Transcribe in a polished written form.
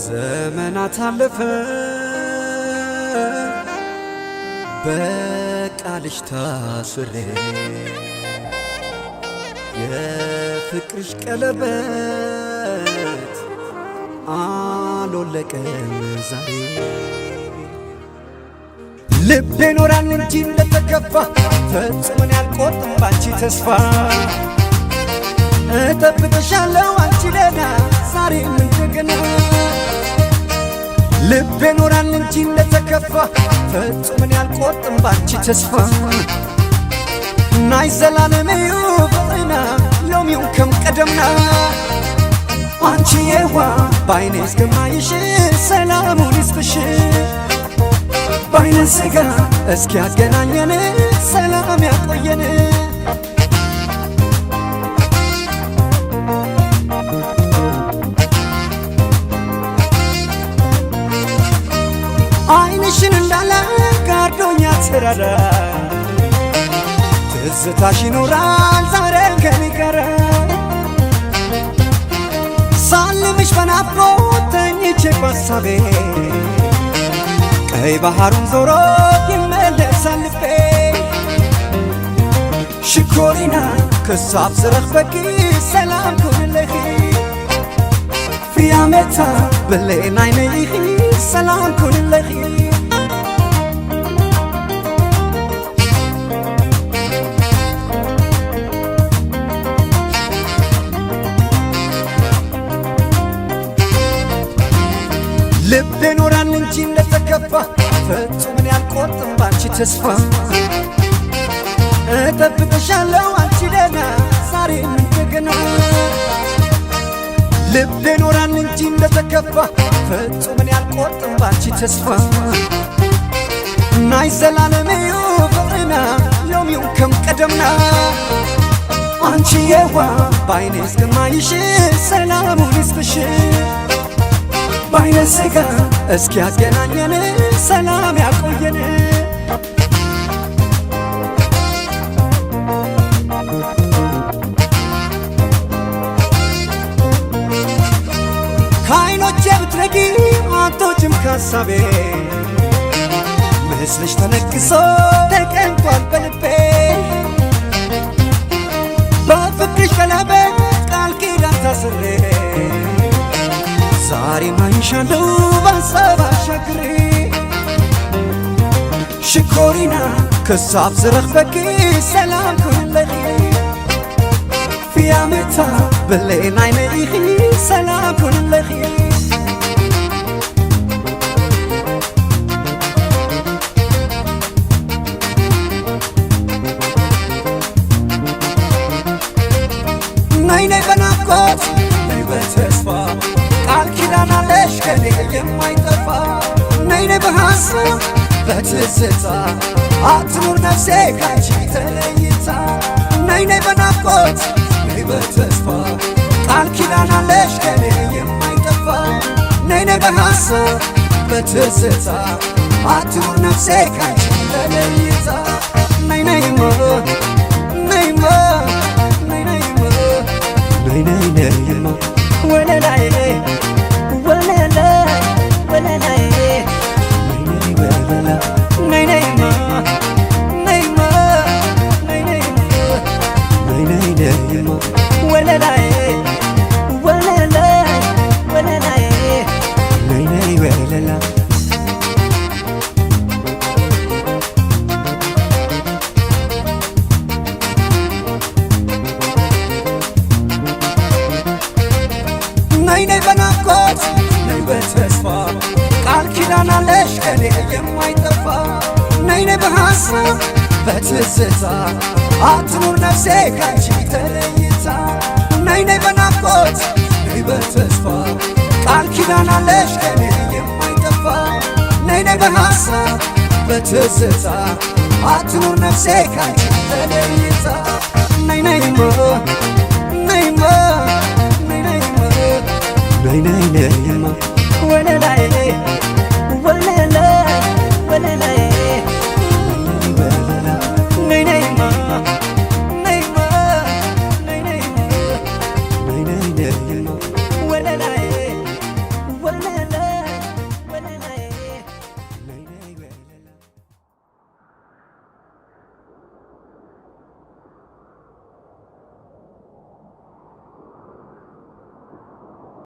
ዘመናት አለፈ በቃልሽ ታስሬ የፍቅርሽ ቀለበት አልወለቀም ዛሬ። ልቤ ኖራል እንጂ እንደተከፋ ፈጽሞ ያልቆርጥም ባንቺ ተስፋ። እጠብቅሻለሁ አንቺ ደህና ዛሬም እንደገና። ልቤ ኖራል እንጂ እንደተከፋ ፈጽሞ ያልቆርጥም ባንቺ ተስፋ። ናይ ዘላለም እዩ ፍቅርና ሎሚው ከም ቀደምና። አንቺ የዋ ባይኔ እስከማይሽ ሰላሙን ይስጥሽ። ባይነ ስጋ እስኪያገናኘን ሰላም ያቆየን። ዓይንሽን እንዳለ ጋርዶኛ ተራራ ትዝታሽ ይኖራል ዛሬም ከኔ ጋር። ሳልምሽ በናፍቆት ተኝቼ ባሳቤ ቀይ ባህሩን ዞሮ ይመለሳል ልቤ። ሽኮሪና ክሳብ ዝረኽበኪ ሰላም ኩንለኺ። ፍያሜታ ብሌን ዓይነይኺ ሰላም ኩንለኺ። ልቤ ኖራል እንጂ እንደተከፋ ፈጽሞ ያልቆርጥም ባንቺ ተስፋ። እጠብቅሻለሁ አንቺ ደህና ዛሬም እንደገና። ልቤ ኖራል እንጂ እንደተከፋ ፈጽሞ ያልቆርጥም ባንቺ ተስፋ። ናይ ዘላለም እዩ ፍቅርና ሎሚው ከም ቀደምና። አንቺ የዋ ባይኔ እስከማይሽ ሰላሙን ይስጥሽ። ባይነ ስጋ እስኪያገናኘን ሰላም ያቆየን። ከዓይኖቼ ብትረጊ አትወጪም ካሳቤ ምስልሽ ተነቅሶ ተቀምጧል በልቤ። በፍቅርሽ ቀለበት ቃል ኪዳን ታስሬ ዛሬ ማይሻለው በሀሳብ አሻግሬ። ሽኮሪና ክሳብ ዝረኽበኪ ሰላም ኩንለኺ። ፍያሜታ ብሌን ዓይነይኺ ሰላም ኩንለኺ። ነይ ነይ በናፍቆት ነይ በተስፋ ቃል ኪዳን አለሽ ከኔ የማይጠፋ። ነይ ነይ በሐሳብ በትዝታ አትኑር ነፍሴ ካንቺ ተለይታ። ነይ ነይ በናፍቆት ነይ በተስፋ ቃል ኪዳን አለሽ ከኔ የማይጠፋ። ነይ ነይ በሐሳብ በትዝታ አትኑር ነፍሴ ካንቺ ተለይታ። ነይ ነይማ ነይማ ነይ ነይማ ነይ ነይ ነይማ ወለላይ ወለላይ ወለላይ ነይ ነይ ወለላ ነይ ነይማ ነይማ ነይ ነይማ ነይ ነይ ነይማ ወለላይ ወለላይ ወለላይ ነይ ነይ ወለላ። ነይ ነይ በናፍቆት ነይ በተስፋ ቃል ኪዳን አለሽ ከኔ የማይጠፋ። ነይ ነይ በሐሳብ በትዝታ አትኑር ነፍሴ ካንቺ ተለይታ። ነይ ነይ በናፍቆት ነይ በተስፋ ቃል ኪዳን አለሽ ከኔ የማይጠፋ። ነይ ነይ በሐሳብ በትዝታ አትኑር ነፍሴ ካንቺ ተለይታ። ነይ ነይማ